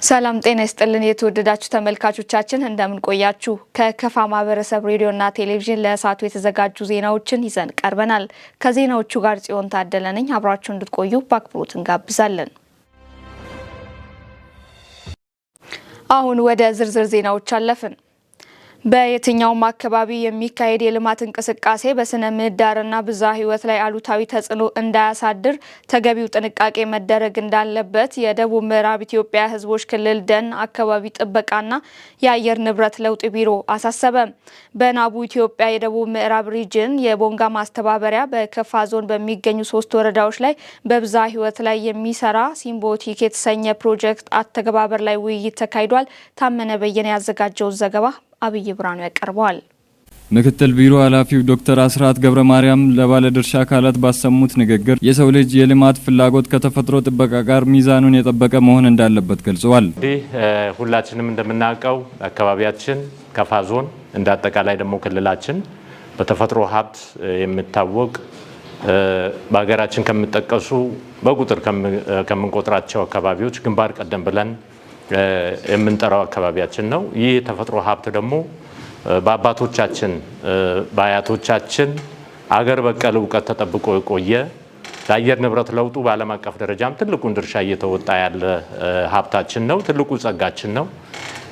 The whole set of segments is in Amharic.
ሰላም ጤና ይስጥልን የተወደዳችሁ ተመልካቾቻችን፣ እንደምን ቆያችሁ? ከከፋ ማህበረሰብ ሬዲዮና ቴሌቪዥን ለሰዓቱ የተዘጋጁ ዜናዎችን ይዘን ቀርበናል። ከዜናዎቹ ጋር ጽዮን ታደለ ነኝ። አብራችሁ እንድትቆዩ በአክብሮት እንጋብዛለን። አሁን ወደ ዝርዝር ዜናዎች አለፍን። በየትኛውም አካባቢ የሚካሄድ የልማት እንቅስቃሴ በስነ ምህዳርና ብዝሃ ሕይወት ላይ አሉታዊ ተጽዕኖ እንዳያሳድር ተገቢው ጥንቃቄ መደረግ እንዳለበት የደቡብ ምዕራብ ኢትዮጵያ ሕዝቦች ክልል ደን አካባቢ ጥበቃና የአየር ንብረት ለውጥ ቢሮ አሳሰበ። በናቡ ኢትዮጵያ የደቡብ ምዕራብ region የቦንጋ ማስተባበሪያ በከፋ ዞን በሚገኙ 3 ወረዳዎች ላይ በብዝሃ ሕይወት ላይ የሚሰራ ሲምቦቲክ የተሰኘ ፕሮጀክት አተገባበር ላይ ውይይት ተካሂዷል። ታመነ በየነ ያዘጋጀውን ዘገባ አብይ ብርሃኑ ያቀርበዋል። ምክትል ቢሮ ኃላፊው ዶክተር አስራት ገብረ ማርያም ለባለድርሻ አካላት ባሰሙት ንግግር የሰው ልጅ የልማት ፍላጎት ከተፈጥሮ ጥበቃ ጋር ሚዛኑን የጠበቀ መሆን እንዳለበት ገልጸዋል። እንግዲህ ሁላችንም እንደምናውቀው አካባቢያችን ከፋ ዞን እንደ አጠቃላይ ደግሞ ክልላችን በተፈጥሮ ሀብት የሚታወቅ፣ በሀገራችን ከሚጠቀሱ በቁጥር ከምንቆጥራቸው አካባቢዎች ግንባር ቀደም ብለን የምንጠራው አካባቢያችን ነው። ይህ የተፈጥሮ ሀብት ደግሞ በአባቶቻችን በአያቶቻችን አገር በቀል እውቀት ተጠብቆ የቆየ፣ ለአየር ንብረት ለውጡ በዓለም አቀፍ ደረጃም ትልቁን ድርሻ እየተወጣ ያለ ሀብታችን ነው። ትልቁ ጸጋችን ነው።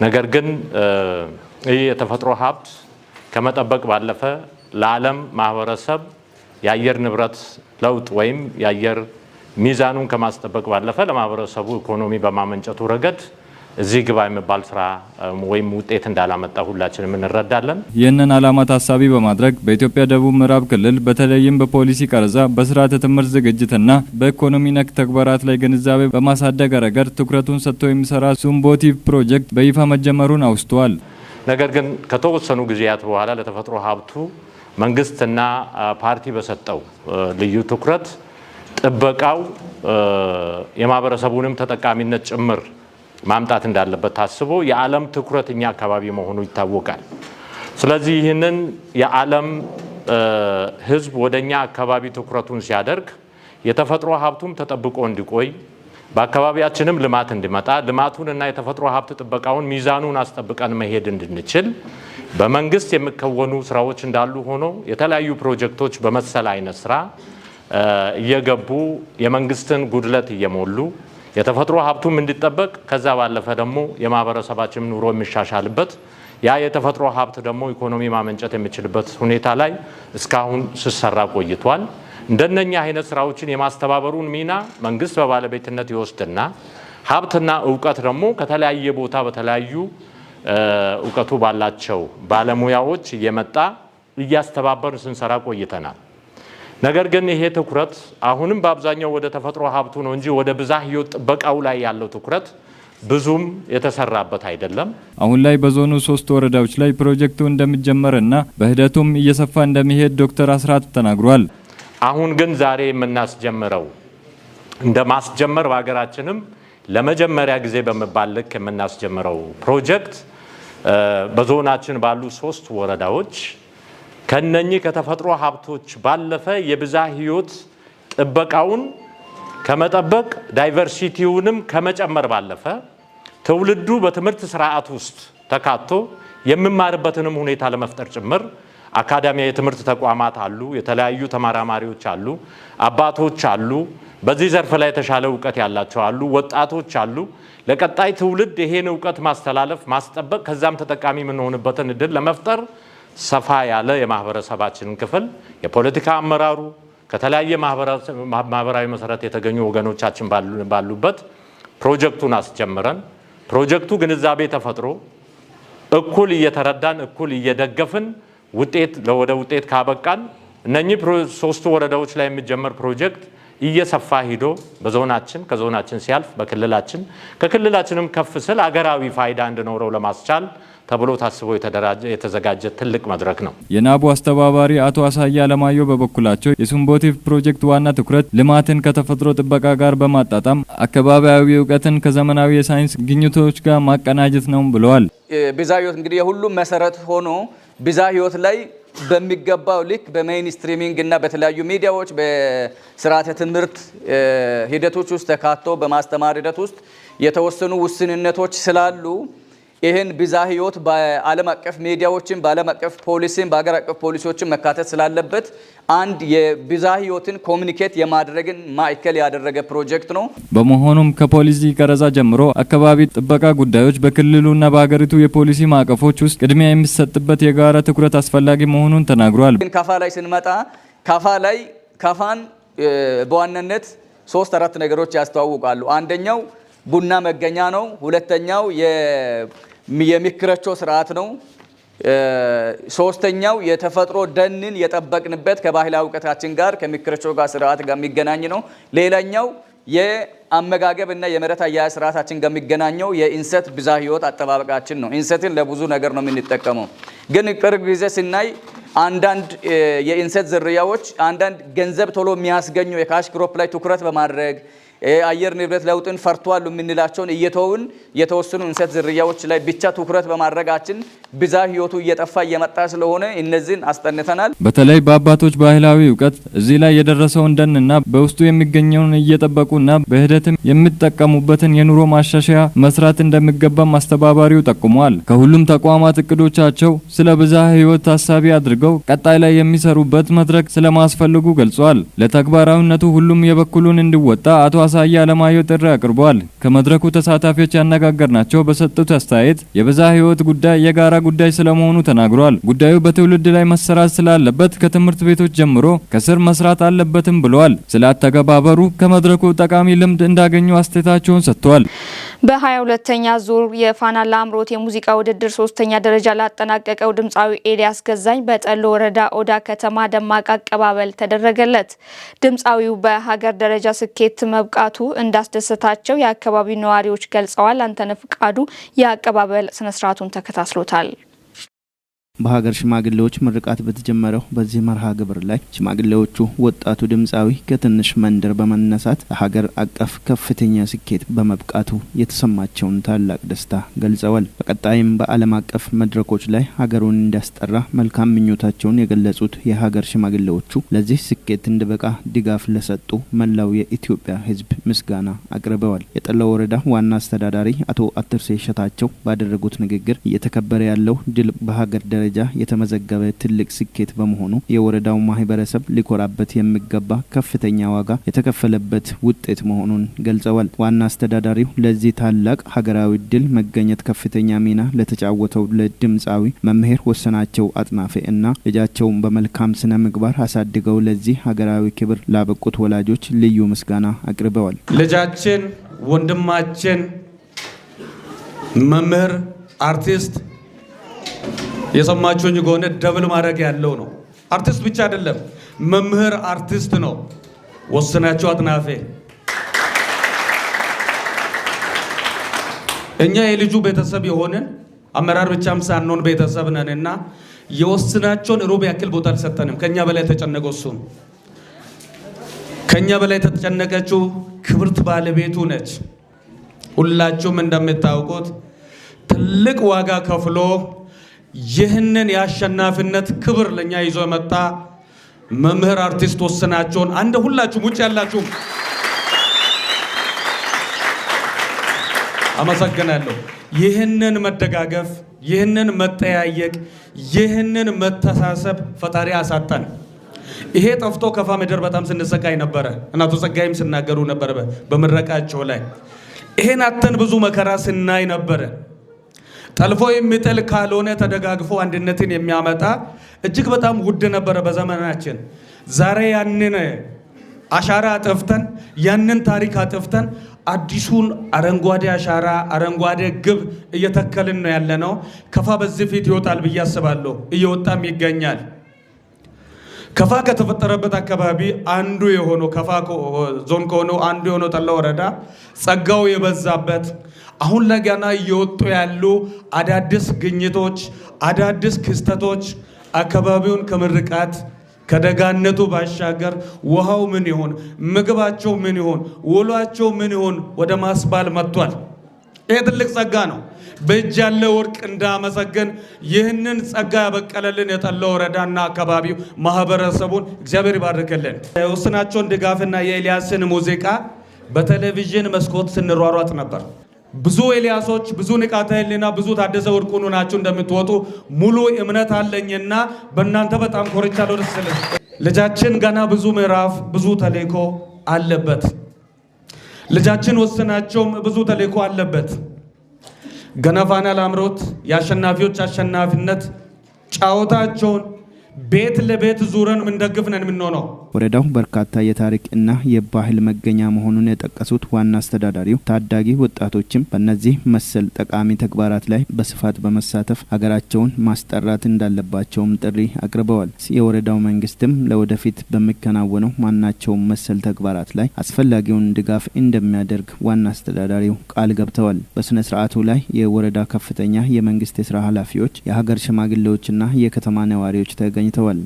ነገር ግን ይህ የተፈጥሮ ሀብት ከመጠበቅ ባለፈ ለዓለም ማህበረሰብ የአየር ንብረት ለውጥ ወይም የአየር ሚዛኑን ከማስጠበቅ ባለፈ ለማህበረሰቡ ኢኮኖሚ በማመንጨቱ ረገድ እዚህ ግባ የሚባል ስራ ወይም ውጤት እንዳላመጣ ሁላችንም እንረዳለን። ይህንን ዓላማ ታሳቢ በማድረግ በኢትዮጵያ ደቡብ ምዕራብ ክልል በተለይም በፖሊሲ ቀረጻ፣ በስርዓተ ትምህርት ዝግጅትና በኢኮኖሚ ነክ ተግባራት ላይ ግንዛቤ በማሳደግ ረገድ ትኩረቱን ሰጥቶ የሚሰራ ሱምቦቲቭ ፕሮጀክት በይፋ መጀመሩን አውስተዋል። ነገር ግን ከተወሰኑ ጊዜያት በኋላ ለተፈጥሮ ሀብቱ መንግስትና ፓርቲ በሰጠው ልዩ ትኩረት ጥበቃው የማህበረሰቡንም ተጠቃሚነት ጭምር ማምጣት እንዳለበት ታስቦ የዓለም ትኩረት እኛ አካባቢ መሆኑ ይታወቃል። ስለዚህ ይህንን የዓለም ሕዝብ ወደኛ አካባቢ ትኩረቱን ሲያደርግ የተፈጥሮ ሀብቱም ተጠብቆ እንዲቆይ፣ በአካባቢያችንም ልማት እንዲመጣ፣ ልማቱን እና የተፈጥሮ ሀብት ጥበቃውን ሚዛኑን አስጠብቀን መሄድ እንድንችል በመንግስት የሚከወኑ ስራዎች እንዳሉ ሆኖ የተለያዩ ፕሮጀክቶች በመሰል አይነት ስራ እየገቡ የመንግስትን ጉድለት እየሞሉ የተፈጥሮ ሀብቱም እንዲጠበቅ፣ ከዛ ባለፈ ደግሞ የማህበረሰባችን ኑሮ የሚሻሻልበት፣ ያ የተፈጥሮ ሀብት ደግሞ ኢኮኖሚ ማመንጨት የሚችልበት ሁኔታ ላይ እስካሁን ሲሰራ ቆይቷል። እንደነኛ አይነት ስራዎችን የማስተባበሩን ሚና መንግስት በባለቤትነት ይወስድና ሀብትና እውቀት ደግሞ ከተለያየ ቦታ በተለያዩ እውቀቱ ባላቸው ባለሙያዎች እየመጣ እያስተባበርን ስንሰራ ቆይተናል። ነገር ግን ይሄ ትኩረት አሁንም በአብዛኛው ወደ ተፈጥሮ ሀብቱ ነው እንጂ ወደ ብዝሃ ሕይወት ጥበቃው ላይ ያለው ትኩረት ብዙም የተሰራበት አይደለም። አሁን ላይ በዞኑ 3 ወረዳዎች ላይ ፕሮጀክቱ እንደሚጀመርና በሂደቱም እየሰፋ እንደሚሄድ ዶክተር አስራት ተናግሯል። አሁን ግን ዛሬ የምናስጀምረው እንደ ማስጀመር በሀገራችንም ለመጀመሪያ ጊዜ በመባል ልክ የምናስጀምረው ፕሮጀክት በዞናችን ባሉ 3 ወረዳዎች ከነኚህ ከተፈጥሮ ሀብቶች ባለፈ የብዝሃ ሕይወት ጥበቃውን ከመጠበቅ diversity ውንም ከመጨመር ባለፈ ትውልዱ በትምህርት ስርዓት ውስጥ ተካቶ የሚማርበትንም ሁኔታ ለመፍጠር ጭምር አካዳሚያ የትምህርት ተቋማት አሉ፣ የተለያዩ ተመራማሪዎች አሉ፣ አባቶች አሉ፣ በዚህ ዘርፍ ላይ የተሻለ እውቀት ያላቸው አሉ፣ ወጣቶች አሉ። ለቀጣይ ትውልድ ይሄን እውቀት ማስተላለፍ፣ ማስጠበቅ፣ ከዛም ተጠቃሚ የምንሆንበትን እድል ለመፍጠር ሰፋ ያለ የማህበረሰባችንን ክፍል፣ የፖለቲካ አመራሩ፣ ከተለያየ ማህበራዊ መሰረት የተገኙ ወገኖቻችን ባሉበት ፕሮጀክቱን አስጀምረን፣ ፕሮጀክቱ ግንዛቤ ተፈጥሮ እኩል እየተረዳን እኩል እየደገፍን ውጤት ወደ ውጤት ካበቃን እነኚህ 3ቱ ወረዳዎች ላይ የሚጀመር ፕሮጀክት እየሰፋ ሂዶ በዞናችን፣ ከዞናችን ሲያልፍ በክልላችን፣ ከክልላችንም ከፍ ስል አገራዊ ፋይዳ እንዲኖረው ለማስቻል ተብሎ ታስቦ የተዘጋጀ ትልቅ መድረክ ነው። የናቡ አስተባባሪ አቶ አሳያ አለማየሁ በበኩላቸው የሱምቦቲቭ ፕሮጀክት ዋና ትኩረት ልማትን ከተፈጥሮ ጥበቃ ጋር በማጣጣም አካባቢያዊ እውቀትን ከዘመናዊ የሳይንስ ግኝቶች ጋር ማቀናጀት ነው ብለዋል። ብዝሃ ሕይወት እንግዲህ የሁሉም መሰረት ሆኖ ብዝሃ ሕይወት ላይ በሚገባው ልክ በ mainstreaming እና በተለያዩ ሚዲያዎች በስርዓተ ትምህርት ሂደቶች ውስጥ ተካቶ በማስተማር ሂደት ውስጥ የተወሰኑ ውስንነቶች ስላሉ ይህን ብዝሃ ሕይወት በዓለም አቀፍ ሚዲያዎችን፣ በዓለም አቀፍ ፖሊሲን፣ በሀገር አቀፍ ፖሊሲዎችን መካተት ስላለበት አንድ የብዝሃ ሕይወትን communicate የማድረግን ማዕከል ያደረገ ፕሮጀክት ነው። በመሆኑም ከፖሊሲ ቀረጻ ጀምሮ አካባቢ ጥበቃ ጉዳዮች በክልሉና በሀገሪቱ የፖሊሲ ማዕቀፎች ውስጥ ቅድሚያ የሚሰጥበት የጋራ ትኩረት አስፈላጊ መሆኑን ተናግሯል። ግን ከፋ ላይ ስንመጣ ከፋ ላይ ከፋን በዋናነት ሶስት አራት ነገሮች ያስተዋውቃሉ። አንደኛው ቡና መገኛ ነው። ሁለተኛው የሚክረቾ ስርዓት ነው። ሶስተኛው የተፈጥሮ ደንን የጠበቅንበት ከባህላዊ እውቀታችን ጋር ከሚክረቾ ጋር ስርዓት ጋር የሚገናኝ ነው። ሌላኛው የአመጋገብ እና የመሬት አያያዝ ስርዓታችን ጋር የሚገናኘው የእንሰት ብዝሃ ሕይወት አጠባበቃችን ነው። እንሰትን ለብዙ ነገር ነው የምንጠቀመው። ግን ቅርብ ጊዜ ስናይ አንዳንድ የእንሰት ዝርያዎች አንዳንድ ገንዘብ ቶሎ የሚያስገኙ የ cash crop ላይ ትኩረት በማድረግ፣ አየር ንብረት ለውጥን ፈርቷል የምንላቸውን እየተውን የተወሰኑ እንሰት ዝርያዎች ላይ ብቻ ትኩረት በማድረጋችን ብዝሃ ሕይወቱ እየጠፋ እየመጣ ስለሆነ እነዚህን አስጠንተናል። በተለይ በአባቶች ባህላዊ እውቀት እዚህ ላይ የደረሰውን ደንና በውስጡ የሚገኘውን እየጠበቁና በሂደትም የሚጠቀሙበትን የኑሮ ማሻሻያ መስራት እንደሚገባም አስተባባሪው ጠቁሟል። ከሁሉም ተቋማት እቅዶቻቸው ስለ ብዝሃ ሕይወት ታሳቢ አድርገው ቀጣይ ላይ የሚሰሩበት መድረክ ስለማስፈልጉ ገልጿል። ለተግባራዊነቱ ሁሉም የበኩሉን እንዲወጣ አቶ አሳያ አለማየሁ ጥሪ አቅርቧል። ከመድረኩ ተሳታፊዎች ያነጋገርናቸው በሰጡት አስተያየት የብዝሃ ሕይወት ጉዳይ የጋራ ጉዳይ ስለመሆኑ ተናግሯል። ጉዳዩ በትውልድ ላይ መሰራት ስላለበት ከትምህርት ቤቶች ጀምሮ ከስር መስራት አለበትም ብለዋል። ስለ አተገባበሩ ከመድረኩ ጠቃሚ ልምድ እንዳገኙ አስተያየታቸውን ሰጥተዋል። በ22ኛ ዙር የፋና ላምሮት የሙዚቃ ውድድር ሶስተኛ ደረጃ ላጠናቀቀው ድምፃዊ ኤልያስ ገዛኝ በጠሎ ወረዳ ኦዳ ከተማ ደማቅ አቀባበል ተደረገለት። ድምፃዊው በሀገር ደረጃ ስኬት መብቃቱ እንዳስደሰታቸው የአካባቢው ነዋሪዎች ገልጸዋል። አንተነህ ፍቃዱ የአቀባበል ስነስርዓቱን ተከታትሎታል። በሀገር ሽማግሌዎች ምርቃት በተጀመረው በዚህ መርሃ ግብር ላይ ሽማግሌዎቹ ወጣቱ ድምፃዊ ከትንሽ መንደር በመነሳት ለሀገር አቀፍ ከፍተኛ ስኬት በመብቃቱ የተሰማቸውን ታላቅ ደስታ ገልጸዋል። በቀጣይም በዓለም አቀፍ መድረኮች ላይ ሀገሩን እንዲያስጠራ መልካም ምኞታቸውን የገለጹት የሀገር ሽማግሌዎቹ ለዚህ ስኬት እንዲበቃ ድጋፍ ለሰጡ መላው የኢትዮጵያ ሕዝብ ምስጋና አቅርበዋል። የጠሎ ወረዳ ዋና አስተዳዳሪ አቶ አትርሴ ሸታቸው ባደረጉት ንግግር እየተከበረ ያለው ድል በሀገር ደረጃ የተመዘገበ ትልቅ ስኬት በመሆኑ የወረዳው ማህበረሰብ ሊኮራበት የሚገባ ከፍተኛ ዋጋ የተከፈለበት ውጤት መሆኑን ገልጸዋል። ዋና አስተዳዳሪው ለዚህ ታላቅ ሀገራዊ ድል መገኘት ከፍተኛ ሚና ለተጫወተው ለድምፃዊ መምህር ወሰናቸው አጥናፌ እና ልጃቸውን በመልካም ስነ ምግባር አሳድገው ለዚህ ሀገራዊ ክብር ላበቁት ወላጆች ልዩ ምስጋና አቅርበዋል። ልጃችን፣ ወንድማችን፣ መምህር አርቲስት፣ የሰማችሁኝ ከሆነ double ማድረግ ያለው ነው። አርቲስት ብቻ አይደለም፣ መምህር አርቲስት ነው። ወስናቸው አጥናፌ፣ እኛ የልጁ ቤተሰብ የሆንን አመራር ብቻም ሳንሆን ቤተሰብ ነንና የወስናቸውን ሩብ ያክል ቦታ አልሰጠንም። ከኛ በላይ የተጨነቀው እሱ ነው። ከኛ በላይ የተጨነቀችው ክብርት ባለቤቱ ነች። ሁላችሁም እንደምታውቁት ትልቅ ዋጋ ከፍሎ ይህንን የአሸናፊነት ክብር ለኛ ይዞ የመጣ መምህር አርቲስት ወስናቸውን አንድ ሁላችሁም ውጭ ያላችሁም አመሰግናለሁ። ይህንን መደጋገፍ፣ ይህንን መጠያየቅ፣ ይህንን መተሳሰብ ፈጣሪ አሳጣን። ይሄ ጠፍቶ ከፋ ምድር በጣም ስንሰቃይ ነበረ። እና አቶ ጸጋይም ሲናገሩ ነበረ በምረቃቸው ላይ። ይሄን አተን ብዙ መከራ ስናይ ነበረ። ጠልፎ የሚጥል ካልሆነ ተደጋግፎ አንድነትን የሚያመጣ እጅግ በጣም ውድ ነበረ በዘመናችን። ዛሬ ያንን አሻራ አጥፍተን፣ ያንን ታሪክ አጥፍተን አዲሱን አረንጓዴ አሻራ፣ አረንጓዴ ግብ እየተከልን ነው ያለነው። ከፋ በዚህ ፊት ይወጣል ብዬ አስባለሁ። እየወጣም ይገኛል። ከፋ ከተፈጠረበት አካባቢ አንዱ የሆነው፣ ከፋ ዞን ከሆነው አንዱ የሆነው ጠላ ወረዳ ጸጋው የበዛበት፣ አሁን ለገና እየወጡ ያሉ አዳዲስ ግኝቶች፣ አዳዲስ ክስተቶች አካባቢውን ከምርቃት ከደጋነቱ ባሻገር ውሃው ምን ይሆን፣ ምግባቸው ምን ይሆን፣ ውሏቸው ምን ይሆን ወደ ማስባል መጥቷል። ይሄ ትልቅ ጸጋ ነው። በእጅ ያለ ወርቅ እንዳመሰግን ይህንን ጸጋ ያበቀለልን የጠሎ ወረዳና አካባቢው ማህበረሰቡን እግዚአብሔር ይባርክልን። የወስናቸውን ድጋፍና የኤልያስን ሙዚቃ በቴሌቪዥን መስኮት ስንሯሯጥ ነበር። ብዙ ኤልያሶች፣ ብዙ ንቃተ ህሊና፣ ብዙ ታደሰ ወርቁን ናችሁ እንደምትወጡ ሙሉ እምነት አለኝና በእናንተ በጣም ኮርቻለሁ። ደስ ልጃችን ገና ብዙ ምዕራፍ ብዙ ተልእኮ አለበት። ልጃችን ወስናቸውም ብዙ ተልእኮ አለበት። ገና ፋና ላምሮት የአሸናፊዎች አሸናፊነት ጫወታቸውን ቤት ለቤት ዙረን ምንደግፍ ነን የምንሆነው። ወረዳው በርካታ የታሪክ እና የባህል መገኛ መሆኑን የጠቀሱት ዋና አስተዳዳሪው ታዳጊ ወጣቶችም በእነዚህ መሰል ጠቃሚ ተግባራት ላይ በስፋት በመሳተፍ ሀገራቸውን ማስጠራት እንዳለባቸውም ጥሪ አቅርበዋል። የወረዳው መንግስትም ለወደፊት በሚከናወነው ማናቸውም መሰል ተግባራት ላይ አስፈላጊውን ድጋፍ እንደሚያደርግ ዋና አስተዳዳሪው ቃል ገብተዋል። በስነ ስርዓቱ ላይ የወረዳ ከፍተኛ የመንግስት የስራ ኃላፊዎች፣ የሀገር ሽማግሌዎችና የከተማ ነዋሪዎች ተገኝተዋል።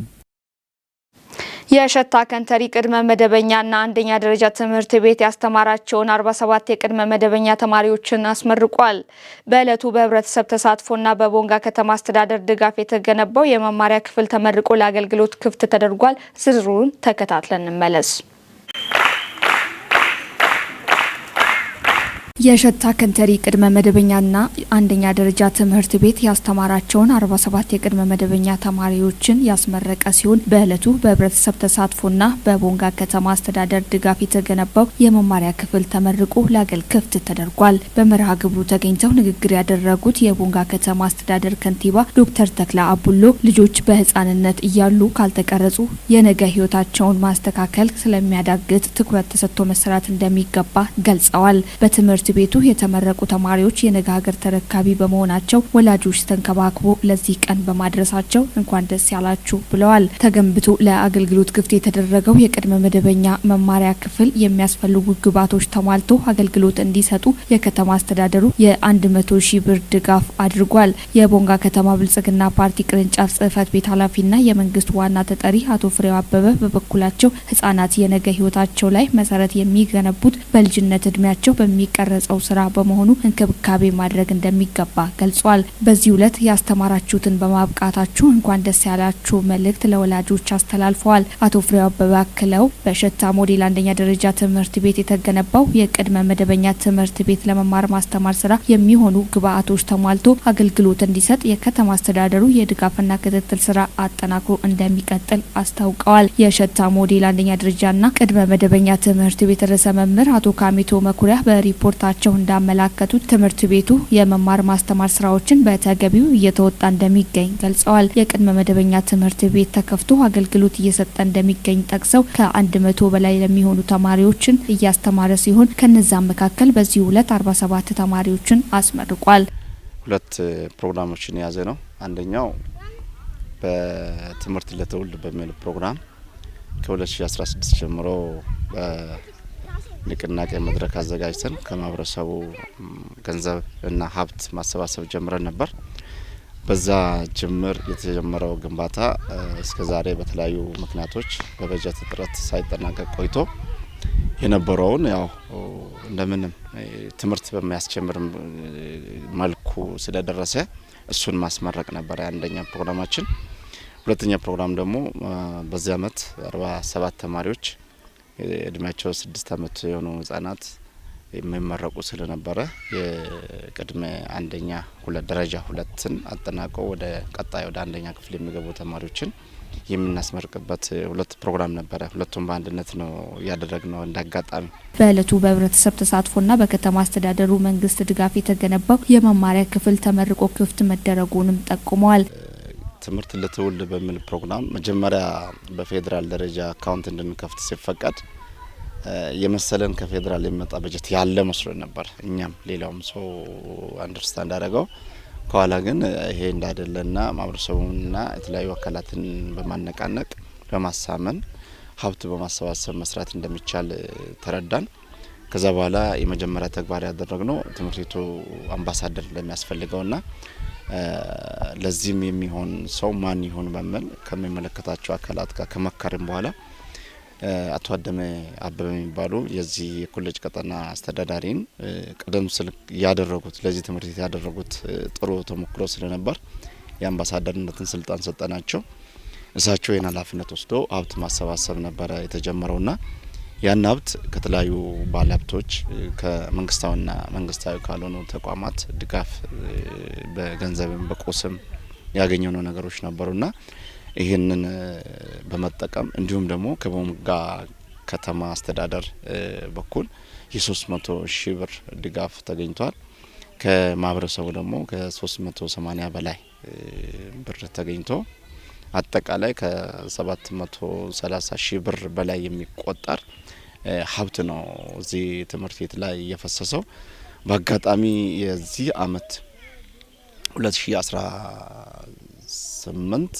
የሸታ ከንተሪ ቅድመ መደበኛና አንደኛ ደረጃ ትምህርት ቤት ያስተማራቸውን 47 የቅድመ መደበኛ ተማሪዎችን አስመርቋል። በዕለቱ በህብረተሰብ ተሳትፎና በቦንጋ ከተማ አስተዳደር ድጋፍ የተገነባው የመማሪያ ክፍል ተመርቆ ለአገልግሎት ክፍት ተደርጓል። ዝርዝሩን ተከታትለን እንመለስ። የሸታ ከንተሪ ቅድመ መደበኛና አንደኛ ደረጃ ትምህርት ቤት ያስተማራቸውን 47 የቅድመ መደበኛ ተማሪዎችን ያስመረቀ ሲሆን፣ በዕለቱ በህብረተሰብ ተሳትፎና በቦንጋ ከተማ አስተዳደር ድጋፍ የተገነባው የመማሪያ ክፍል ተመርቆ ለአገልግሎት ክፍት ተደርጓል። በመርሃ ግብሩ ተገኝተው ንግግር ያደረጉት የቦንጋ ከተማ አስተዳደር ከንቲባ ዶክተር ተክላ አቡሎ፣ ልጆች በህጻንነት እያሉ ካልተቀረጹ የነገ ህይወታቸውን ማስተካከል ስለሚያዳግት ትኩረት ተሰጥቶ መሰራት እንደሚገባ ገልጸዋል። በትምህርት ቤቱ የተመረቁ ተማሪዎች የነገ ሀገር ተረካቢ በመሆናቸው ወላጆች ተንከባክቦ ለዚህ ቀን በማድረሳቸው እንኳን ደስ ያላችሁ ብለዋል። ተገንብቶ ለአገልግሎት ክፍት የተደረገው የቅድመ መደበኛ መማሪያ ክፍል የሚያስፈልጉ ግብዓቶች ተሟልቶ አገልግሎት እንዲሰጡ የከተማ አስተዳደሩ የ100,000 ብር ድጋፍ አድርጓል። የቦንጋ ከተማ ብልጽግና ፓርቲ ቅርንጫፍ ጽህፈት ቤት ኃላፊና የመንግስት ዋና ተጠሪ አቶ ፍሬው አበበ በበኩላቸው፣ ህጻናት የነገ ህይወታቸው ላይ መሰረት የሚገነቡት በልጅነት እድሜያቸው በሚቀረጸው ስራ በመሆኑ እንክብካቤ ማድረግ እንደሚገባ ገልጿል። በዚህ ዕለት ያስተማራችሁትን በማብቃታችሁ እንኳን ደስ ያላችሁ መልእክት ለወላጆች አስተላልፈዋል። አቶ ፍሬው አበበ አክለው፣ በሸታ ሞዴል አንደኛ ደረጃ ትምህርት ቤት የተገነባው የቅድመ መደበኛ ትምህርት ቤት ለመማር ማስተማር ስራ የሚሆኑ ግብአቶች ተሟልቶ አገልግሎት እንዲሰጥ የከተማ አስተዳደሩ የድጋፍና ክትትል ስራ አጠናክሮ እንደሚቀጥል አስታውቀዋል። የሸታ ሞዴል አንደኛ ደረጃና ቅድመ መደበኛ ትምህርት ቤት ርዕሰ መምህር አቶ ካሜቶ መኩሪያ በሪፖርታቸው እንዳመላከቱት፣ ትምህርት ቤቱ የመማር ማስተማር ስራዎችን በተገቢው እየተወጣ እንደሚገኝ ገልጸዋል። የቅድመ መደበኛ ትምህርት ቤት ተከፍቶ አገልግሎት እየሰጠ እንደሚገኝ ጠቅሰው፣ ከ100 በላይ ለሚሆኑ ተማሪዎችን እያስተማረ ሲሆን፣ ከነዛም መካከል በዚሁ ዕለት 47 ተማሪዎችን አስመርቋል። ሁለት ፕሮግራሞችን የያዘ ነው። አንደኛው በትምህርት ለትውልድ በሚል ፕሮግራም ከ2016 ጀምሮ ንቅናቄ መድረክ አዘጋጅተን ከማህበረሰቡ ገንዘብ እና ሀብት ማሰባሰብ ጀምረን ነበር። በዛ ጅምር የተጀመረው ግንባታ እስከ ዛሬ በተለያዩ ምክንያቶች በበጀት እጥረት ሳይጠናቀቅ ቆይቶ የነበረውን ያው እንደምንም ትምህርት በሚያስጀምር መልኩ ስለደረሰ እሱን ማስመረቅ ነበር የአንደኛ ፕሮግራማችን። ሁለተኛ ፕሮግራም ደግሞ በዚህ አመት 47 ተማሪዎች፣ እድሜያቸው 6 አመት የሆኑ ህጻናት የሚመረቁ ስለነበረ፣ የቅድመ አንደኛ ሁለት ደረጃ ሁለትን አጠናቀው ወደ ቀጣይ ወደ አንደኛ ክፍል የሚገቡ ተማሪዎችን የምናስመርቅበት ሁለት ፕሮግራም ነበረ። ሁለቱም በአንድነት ነው ያደረግነው እንዳጋጣሚ። በእለቱ በህብረተሰብ ተሳትፎና በከተማ አስተዳደሩ መንግስት ድጋፍ የተገነባው የመማሪያ ክፍል ተመርቆ ክፍት መደረጉንም ጠቁመዋል። ትምህርት ለትውልድ በሚል ፕሮግራም መጀመሪያ በፌዴራል ደረጃ account እንድንከፍት ሲፈቀድ የመሰለን ከፌዴራል የሚመጣ በጀት ያለ መስሎ ነበር። እኛም ሌላውም ሰው understand አደረገው። ከኋላ ግን ይሄ እንዳይደለና ማህበረሰቡንና የተለያዩ አካላትን በማነቃነቅ፣ በማሳመን፣ ሀብት በማሰባሰብ መስራት እንደሚቻል ተረዳን። ከዛ በኋላ የመጀመሪያ ተግባር ያደረግነው ትምህርት ቤቱ አምባሳደር እንደሚያስፈልገውና ለዚህም የሚሆን ሰው ማን ይሁን በሚል ከሚመለከታቸው አካላት ጋር ከመከርን በኋላ አቶ አደመ አበበ የሚባሉ የዚህ የኮሌጅ ቀጠና አስተዳዳሪን ቀደም ሲል ያደረጉት ለዚህ ትምህርት ቤት ያደረጉት ጥሩ ተሞክሮ ስለነበር የአምባሳደርነትን ስልጣን ሰጠናቸው። እሳቸው ይህን ኃላፊነት ወስዶ ሀብት ማሰባሰብ ነበረ የተጀመረውና ያን ሀብት ከተለያዩ ባለሀብቶች ከመንግስታዊና መንግስታዊ ካልሆኑ ተቋማት ድጋፍ በገንዘብም በቁስም ያገኘነው ነገሮች ነበሩና ይህንን በመጠቀም እንዲሁም ደግሞ ከቦንጋ ከተማ አስተዳደር በኩል የ300 ሺህ ብር ድጋፍ ተገኝቷል። ከማህበረሰቡ ደግሞ ከ380 በላይ ብር ተገኝቶ አጠቃላይ ከ730 ሺህ ብር በላይ የሚቆጠር ሀብት ነው እዚህ ትምህርት ቤት ላይ የፈሰሰው። በአጋጣሚ የዚህ አመት 2018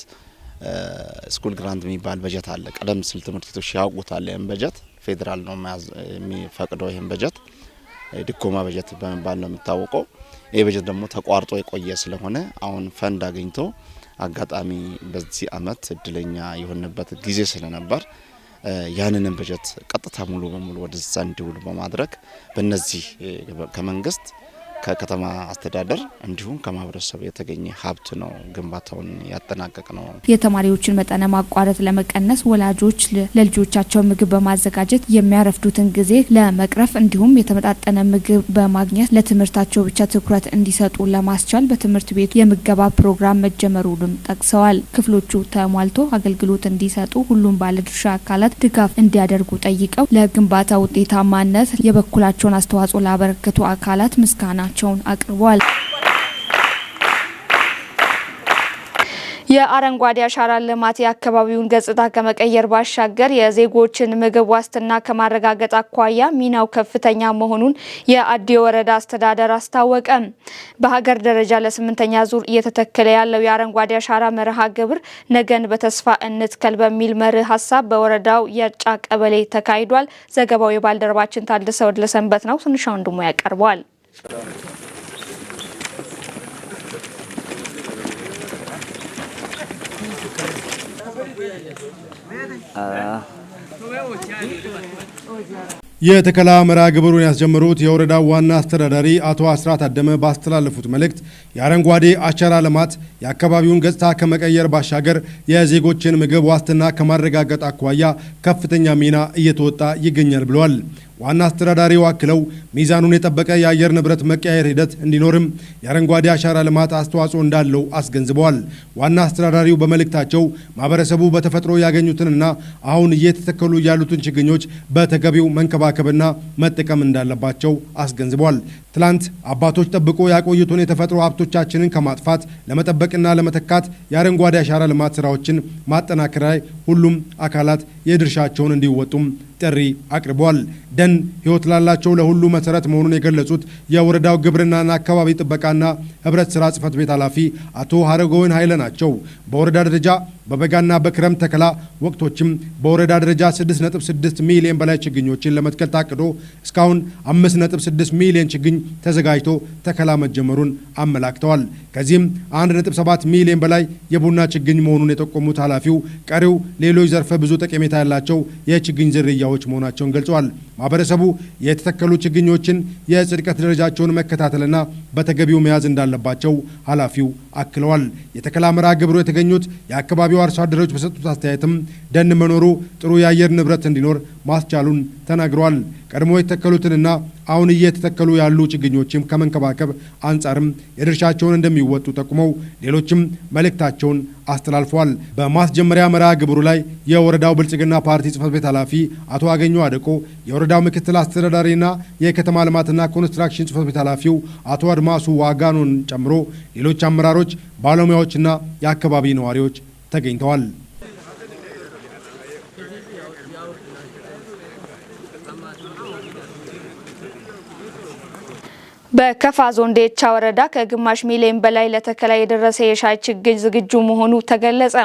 school grant የሚባል በጀት አለ። ቀደም ሲል ትምህርት ቤቶች ያውቁታል። ይህን በጀት ፌዴራል ነው የሚፈቅደው። ይህን በጀት ድጎማ በጀት በመባል ነው የሚታወቀው። ይህ በጀት ደግሞ ተቋርጦ የቆየ ስለሆነ አሁን ፈንድ አግኝቶ አጋጣሚ በዚህ አመት እድለኛ የሆነበት ጊዜ ስለነበር ያንንም በጀት ቀጥታ ሙሉ በሙሉ ወደዛ እንዲውል በማድረግ በእነዚህ ከመንግስት ከከተማ አስተዳደር እንዲሁም ከማህበረሰብ የተገኘ ሀብት ነው ግንባታውን ያጠናቀቅ ነው። የተማሪዎችን መጠነ ማቋረጥ ለመቀነስ ወላጆች ለልጆቻቸው ምግብ በማዘጋጀት የሚያረፍዱትን ጊዜ ለመቅረፍ እንዲሁም የተመጣጠነ ምግብ በማግኘት ለትምህርታቸው ብቻ ትኩረት እንዲሰጡ ለማስቻል በትምህርት ቤቱ የምገባ ፕሮግራም መጀመሩንም ጠቅሰዋል። ክፍሎቹ ተሟልቶ አገልግሎት እንዲሰጡ ሁሉም ባለድርሻ አካላት ድጋፍ እንዲያደርጉ ጠይቀው ለግንባታ ውጤታማነት የበኩላቸውን አስተዋጽኦ ላበረከቱ አካላት ምስጋና አቅርቧል። የአረንጓዴ አሻራ ልማት የአካባቢውን ገጽታ ከመቀየር ባሻገር የዜጎችን ምግብ ዋስትና ከማረጋገጥ አኳያ ሚናው ከፍተኛ መሆኑን የአዲዮ ወረዳ አስተዳደር አስታወቀ። በሀገር ደረጃ ለ8ኛ ዙር እየተተከለ ያለው የአረንጓዴ አሻራ መርሃ ግብር ነገን በተስፋ እንትከል በሚል መርህ ሀሳብ በወረዳው የጫ ቀበሌ ተካሂዷል። ዘገባው የባልደረባችን ታደሰ ወድለሰንበት ነው። ትንሿ ወንድሙ ያቀርበዋል። የተከላ መርሃ ግብሩን ያስጀመሩት የወረዳው ዋና አስተዳዳሪ አቶ አስራት አደመ ባስተላለፉት መልእክት የአረንጓዴ አሻራ ልማት የአካባቢውን ገጽታ ከመቀየር ባሻገር የዜጎችን ምግብ ዋስትና ከማረጋገጥ አኳያ ከፍተኛ ሚና እየተወጣ ይገኛል ብለዋል። ዋና አስተዳዳሪው አክለው ሚዛኑን የጠበቀ የአየር ንብረት መቀየር ሂደት እንዲኖርም የአረንጓዴ አሻራ ልማት አስተዋጽኦ እንዳለው አስገንዝበዋል። ዋና አስተዳዳሪው በመልእክታቸው ማህበረሰቡ በተፈጥሮ ያገኙትንና አሁን እየተተከሉ ያሉትን ችግኞች በተገቢው መንከባከብና መጠቀም እንዳለባቸው አስገንዝበዋል። ትላንት አባቶች ጠብቆ ያቆዩትን የተፈጥሮ ሀብቶቻችንን ከማጥፋት ለመጠበቅና ለመተካት የአረንጓዴ አሻራ ልማት ስራዎችን ማጠናከር ላይ ሁሉም አካላት የድርሻቸውን እንዲወጡም ጥሪ አቅርበዋል። ደን ሕይወት ላላቸው ለሁሉ መሰረት መሆኑን የገለጹት የወረዳው ግብርናና አካባቢ ጥበቃና ህብረት ስራ ጽሕፈት ቤት ኃላፊ አቶ ሀረገወይን ኃይለ ናቸው። በወረዳ ደረጃ በበጋና በክረምት ተከላ ወቅቶችም በወረዳ ደረጃ 6.6 ሚሊዮን በላይ ችግኞችን ለመትከል ታቅዶ እስካሁን 5.6 ሚሊዮን ችግኝ ተዘጋጅቶ ተከላ መጀመሩን አመላክተዋል። ከዚህም 1.7 ሚሊዮን በላይ የቡና ችግኝ መሆኑን የጠቆሙት ኃላፊው ቀሪው ሌሎች ዘርፈ ብዙ ጠቀሜታ ያላቸው የችግኝ ዝርያዎች መሆናቸውን ገልጸዋል። ማህበረሰቡ የተተከሉ ችግኞችን የጽድቀት ደረጃቸውን መከታተልና በተገቢው መያዝ እንዳለባቸው ኃላፊው አክለዋል። የተከላ መርሃ ግብሩ የተገኙት የአካባቢው አርሶ አደሮች በሰጡት አስተያየትም ደን መኖሩ ጥሩ የአየር ንብረት እንዲኖር ማስቻሉን ተናግረዋል። ቀድሞ የተተከሉትንና አሁን እየተተከሉ ያሉ ችግኞችም ከመንከባከብ አንጻርም የድርሻቸውን እንደሚወጡ ጠቁመው ሌሎችም መልእክታቸውን አስተላልፈዋል። በማስጀመሪያ መርሃ ግብሩ ላይ የወረዳው ብልጽግና ፓርቲ ጽሕፈት ቤት ኃላፊ አቶ አገኘሁ አደቆ፣ የወረዳው ምክትል አስተዳዳሪና የከተማ ልማትና ኮንስትራክሽን ጽሕፈት ቤት ኃላፊው አቶ አድማሱ ዋጋኖን ጨምሮ ሌሎች አመራሮች፣ ባለሙያዎችና የአካባቢ ነዋሪዎች ተገኝተዋል። በከፋ ዞን ዴቻ ወረዳ ከግማሽ ሚሊዮን በላይ ለተከላ የደረሰ የሻይ ችግኝ ዝግጁ መሆኑ ተገለጸ።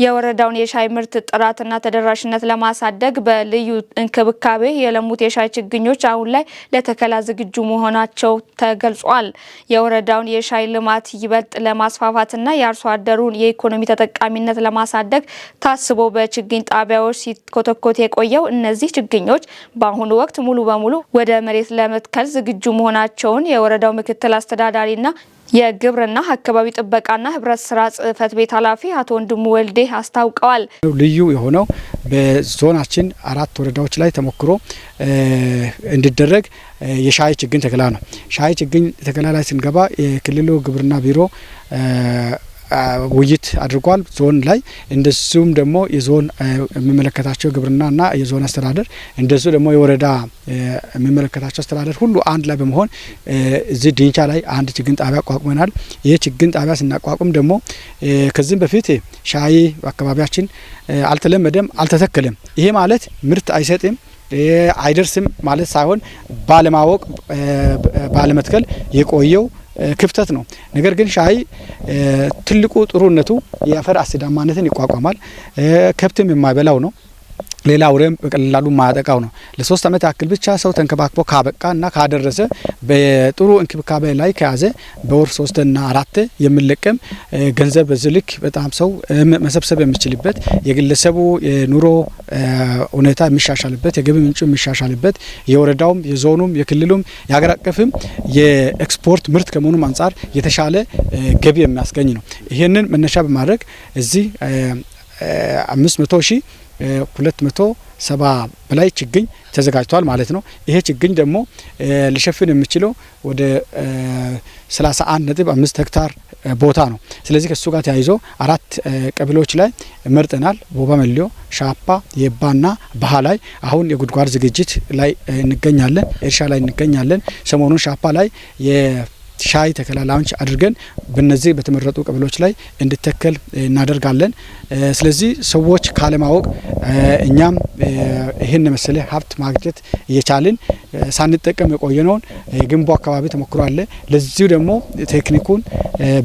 የወረዳውን የሻይ ምርት ጥራትና ተደራሽነት ለማሳደግ በልዩ እንክብካቤ የለሙት የሻይ ችግኞች አሁን ላይ ለተከላ ዝግጁ መሆናቸው ተገልጿል። የወረዳውን የሻይ ልማት ይበልጥ ለማስፋፋትና የአርሶ አደሩን የኢኮኖሚ ተጠቃሚነት ለማሳደግ ታስቦ በችግኝ ጣቢያዎች ሲኮተኮት የቆየው እነዚህ ችግኞች በአሁኑ ወቅት ሙሉ በሙሉ ወደ መሬት ለመትከል ዝግጁ መሆናቸውን የወረዳው ምክትል አስተዳዳሪና የግብርና አካባቢ ጥበቃና ህብረት ስራ ጽህፈት ቤት ኃላፊ አቶ ወንድሙ ወልዴ አስታውቀዋል። ልዩ የሆነው በዞናችን አራት ወረዳዎች ላይ ተሞክሮ እንዲደረግ የሻይ ችግኝ ተከላ ነው። ሻይ ችግኝ ተከላ ላይ ስንገባ የክልሉ ግብርና ቢሮ ውይይት አድርጓል ዞን ላይ። እንደዚሁም ደግሞ የዞን የሚመለከታቸው ግብርናና የዞን አስተዳደር፣ እንደዚሁ ደግሞ የወረዳ የሚመለከታቸው አስተዳደር ሁሉ አንድ ላይ በመሆን እዚህ ዲንቻ ላይ አንድ ችግኝ ጣቢያ አቋቁመናል። ይህ ችግኝ ጣቢያ ስናቋቁም ደግሞ ከዚህም በፊት ሻይ በአካባቢያችን አልተለመደም፣ አልተተከለም። ይሄ ማለት ምርት አይሰጥም፣ አይደርስም ማለት ሳይሆን ባለማወቅ ባለመትከል የቆየው ክፍተት ነው። ነገር ግን ሻይ ትልቁ ጥሩነቱ የአፈር አሲዳማነትን ይቋቋማል። ከብትም የማይበላው ነው። ሌላ አውሬም በቀላሉ ማያጠቃው ነው። ለ3 ዓመት ያክል ብቻ ሰው ተንከባክቦ ካበቃ እና ካደረሰ፣ በጥሩ እንክብካቤ ላይ ከያዘ፣ በወር ሶስትና አራት የሚለቀም ገንዘብ በዚህ ልክ በጣም ሰው መሰብሰብ የሚችልበት፣ የግለሰቡ የኑሮ ሁኔታ የሚሻሻልበት፣ የገቢ ምንጩ የሚሻሻልበት፣ የወረዳውም፣ የዞኑም፣ የክልሉም፣ የሀገር አቀፍም የኤክስፖርት ምርት ከመሆኑም አንጻር የተሻለ ገቢ የሚያስገኝ ነው። ይህንን መነሻ በማድረግ እዚህ 500,270 በላይ ችግኝ ተዘጋጅቷል ማለት ነው። ይሄ ችግኝ ደግሞ ሊሸፍን የሚችለው ወደ 31.5 ሄክታር ቦታ ነው። ስለዚህ ከእሱ ጋር ተያይዞ አራት ቀበሌዎች ላይ መርጠናል። ቦባ መሊዮ፣ ሻፓ፣ የባና ባህ ላይ አሁን የጉድጓድ ዝግጅት ላይ እንገኛለን። እርሻ ላይ እንገኛለን። ሰሞኑን ሻፓ ላይ ሻይ ተከላ launch አድርገን በነዚህ በተመረጡ ቀበሌዎች ላይ እንዲተከል እናደርጋለን። ስለዚህ ሰዎች ካለማወቅ እኛም ይህን የመሰለ ሀብት ማግኘት እየቻልን ሳንጠቀም የቆየነውን የግንቦ አካባቢ ተሞክሮ አለ። ለዚሁ ደግሞ ቴክኒኩን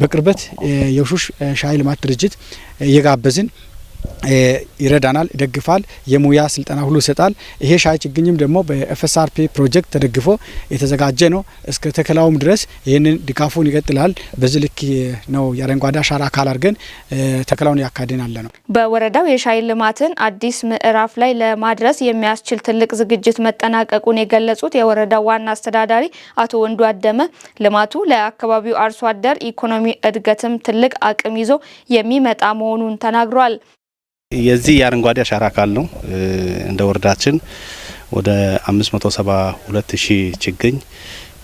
በቅርበት የውሹሽ ሻይ ልማት ድርጅት እየጋበዝን ይረዳናል፣ ይደግፋል፣ የሙያ ስልጠና ሁሉ ይሰጣል። ይሄ ሻይ ችግኝም ደግሞ በ FSRP ፕሮጀክት ተደግፎ የተዘጋጀ ነው። እስከ ተከላውም ድረስ ይህንን ድጋፉን ይቀጥላል። በዚህ ልክ ነው የአረንጓዴ አሻራ አካል አድርገን ተከላውን ያካሄድን ያለ ነው። በወረዳው የሻይ ልማትን አዲስ ምዕራፍ ላይ ለማድረስ የሚያስችል ትልቅ ዝግጅት መጠናቀቁን የገለጹት የወረዳው ዋና አስተዳዳሪ አቶ ወንዱ አደመ፣ ልማቱ ለአካባቢው አርሶ አደር ኢኮኖሚ እድገትም ትልቅ አቅም ይዞ የሚመጣ መሆኑን ተናግሯል። የዚህ የአረንጓዴ አሻራ አካል ነው። እንደ ወረዳችን ወደ 572 ሺህ ችግኝ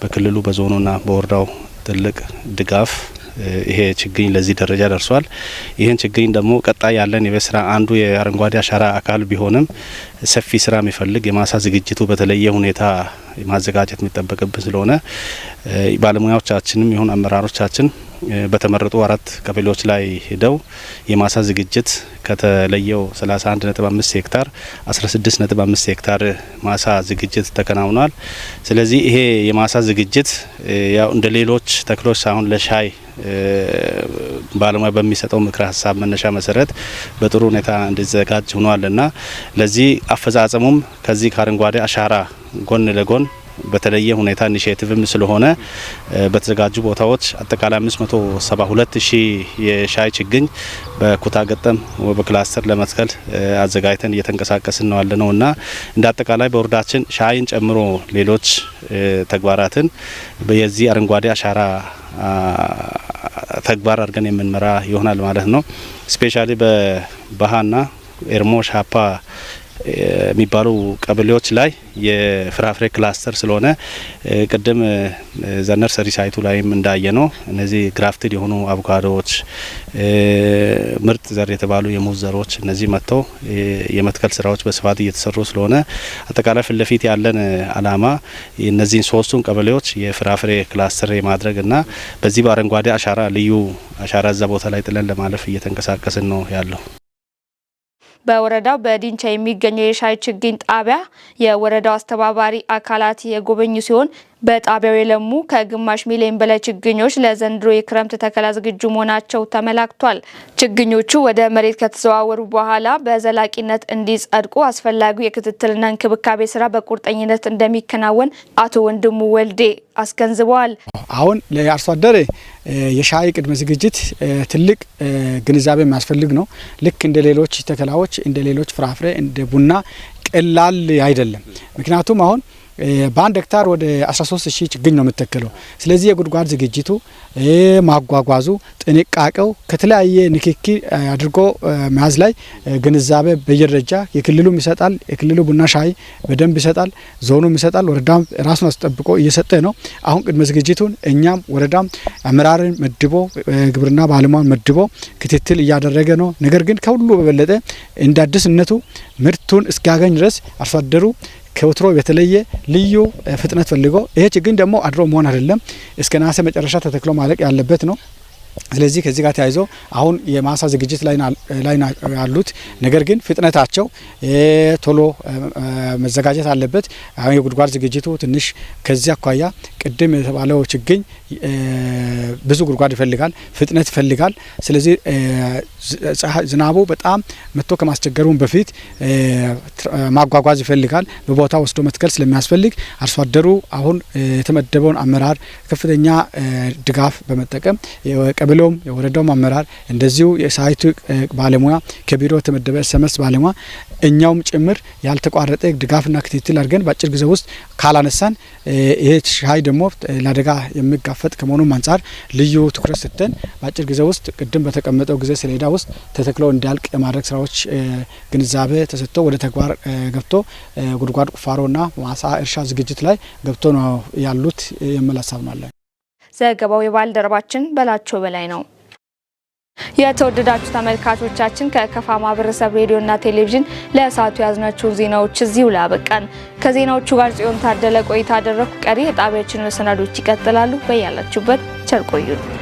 በክልሉ፣ በዞኑና በወረዳው ትልቅ ድጋፍ ይሄ ችግኝ ለዚህ ደረጃ ደርሷል። ይህን ችግኝ ደግሞ ቀጣይ ያለን የቤት ስራ አንዱ የአረንጓዴ አሻራ አካል ቢሆንም ሰፊ ስራ የሚፈልግ፣ የማሳ ዝግጅቱ በተለየ ሁኔታ ማዘጋጀት የሚጠበቅብን ስለሆነ ባለሙያዎቻችንም ይሁን አመራሮቻችን በተመረጡ አራት ቀበሌዎች ላይ ሄደው የማሳ ዝግጅት ከተለየው 31.5 ሄክታር 16.5 ሄክታር ማሳ ዝግጅት ተከናውኗል። ስለዚህ ይሄ የማሳ ዝግጅት ያው እንደ ሌሎች ተክሎች ሳይሆን ለሻይ ባለሙያ በሚሰጠው ምክረ ሀሳብ መነሻ መሰረት በጥሩ ሁኔታ እንዲዘጋጅ ሆኗልና ለዚህ አፈጻጸሙም ከዚህ ከአረንጓዴ አሻራ ጎን ለጎን በተለየ ሁኔታ initiative ም ስለሆነ በተዘጋጁ ቦታዎች አጠቃላይ 572 ሺህ የሻይ ችግኝ በኩታ ገጠም ወይ በክላስተር ለመትከል አዘጋጅተን እየተንቀሳቀስን ነው ያለነው እና እንደ አጠቃላይ በወረዳችን ሻይን ጨምሮ ሌሎች ተግባራትን የዚህ አረንጓዴ አሻራ ተግባር አድርገን የምንመራ ይሆናል ማለት ነው። Specially በባሃና ኤርሞ ሻፓ የሚባሉ ቀበሌዎች ላይ የፍራፍሬ ክላስተር ስለሆነ ቅድም the nursery site ኡ ላይም እንዳየነው እነዚህ grafted የሆኑ አቮካዶዎች፣ ምርጥ ዘር የተባሉ የሙዝ ዘሮች እነዚህ መጥተው የመትከል ስራዎች በስፋት እየተሰሩ ስለሆነ አጠቃላይ ፊት ለፊት ያለን አላማ እነዚህን ሶስቱን ቀበሌዎች የፍራፍሬ ክላስተር የማድረግና በዚህ በአረንጓዴ አሻራ ልዩ አሻራ እዛ ቦታ ላይ ጥለን ለማለፍ እየተንቀሳቀስን ነው ያለው። በወረዳው በዲንቻ የሚገኘው የሻይ ችግኝ ጣቢያ የወረዳው አስተባባሪ አካላት የጎበኙ ሲሆን በጣቢያው የለሙ ከግማሽ ሚሊዮን በላይ ችግኞች ለዘንድሮ የክረምት ተከላ ዝግጁ መሆናቸው ተመላክቷል። ችግኞቹ ወደ መሬት ከተዘዋወሩ በኋላ በዘላቂነት እንዲጸድቁ አስፈላጊው የክትትልና እንክብካቤ ስራ በቁርጠኝነት እንደሚከናወን አቶ ወንድሙ ወልዴ አስገንዝበዋል። አሁን ለአርሶ አደር የሻይ ቅድመ ዝግጅት ትልቅ ግንዛቤ የሚያስፈልግ ነው። ልክ እንደ ሌሎች ተከላዎች፣ እንደ ሌሎች ፍራፍሬ፣ እንደ ቡና ቀላል አይደለም። ምክንያቱም አሁን በአንድ ሄክታር ወደ 13,000 ችግኝ ነው የምተከለው። ስለዚህ የጉድጓድ ዝግጅቱ፣ ማጓጓዙ፣ ጥንቃቄው ከተለያየ ንክኪ አድርጎ መያዝ ላይ ግንዛቤ በየደረጃ የክልሉም ይሰጣል። የክልሉ ቡና ሻይ በደንብ ይሰጣል፣ ዞኑም ይሰጣል፣ ወረዳም ራሱን አስጠብቆ እየሰጠ ነው። አሁን ቅድመ ዝግጅቱን እኛም ወረዳም አመራርን መድቦ ግብርና ባለሙያን መድቦ ክትትል እያደረገ ነው። ነገር ግን ከሁሉ በበለጠ እንደ አዲስነቱ ምርቱን እስኪያገኝ ድረስ አርሶ አደሩ ከወትሮ በተለየ ልዩ ፍጥነት ፈልጎ ይሄ ችግኝ ደግሞ አድሮ መሆን አይደለም፣ እስከ ነሐሴ መጨረሻ ተተክሎ ማለቅ ያለበት ነው። ስለዚህ ከዚህ ጋር ተያይዞ አሁን የማሳ ዝግጅት ላይ ያሉት፣ ነገር ግን ፍጥነታቸው ቶሎ መዘጋጀት አለበት። አሁን የጉድጓድ ዝግጅቱ ትንሽ ከዚህ አኳያ ቅድም የተባለው ችግኝ ብዙ ጉድጓድ ይፈልጋል፣ ፍጥነት ይፈልጋል። ስለዚህ ዝናቡ በጣም መጥቶ ከማስቸገሩም በፊት ማጓጓዝ ይፈልጋል። በቦታ ወስዶ መትከል ስለሚያስፈልግ አርሶ አደሩ አሁን የተመደበውን አመራር ከፍተኛ ድጋፍ በመጠቀም የቀበሌውም የወረዳውም አመራር፣ እንደዚሁ የሳይቱ ባለሙያ፣ ከቢሮ የተመደበ SMS ባለሙያ፣ እኛውም ጭምር ያልተቋረጠ ድጋፍና ክትትል አድርገን በአጭር ጊዜ ውስጥ ካላነሳን ይሄ ሻይ ደግሞ ለአደጋ የሚጋፈጥ ከመሆኑም አንጻር ልዩ ትኩረት ሰጥተን በአጭር ጊዜ ውስጥ ቅድም በተቀመጠው ጊዜ ሰሌዳ ውስጥ ተተክሎ እንዲያልቅ የማድረግ ስራዎች ግንዛቤ ተሰጥቶ ወደ ተግባር ገብቶ ጉድጓድ ቁፋሮና ማሳ እርሻ ዝግጅት ላይ ገብቶ ነው ያሉት የሚል ሀሳብ ነው አለን። ዘገባው የባልደረባችን በላቸው በላይ ነው። የተወደዳችሁ ተመልካቾቻችን፣ ከከፋ ማህበረሰብ ሬዲዮና ቴሌቪዥን ለሰዓቱ ያዝናቸው ዜናዎች እዚሁ ላይ አበቃን። ከዜናዎቹ ጋር ጽዮን ታደለ ቆይታ አደረኩ። ቀሪ የጣቢያችን መሰናዶች ይቀጥላሉ። በያላችሁበት ቸር ቆዩን።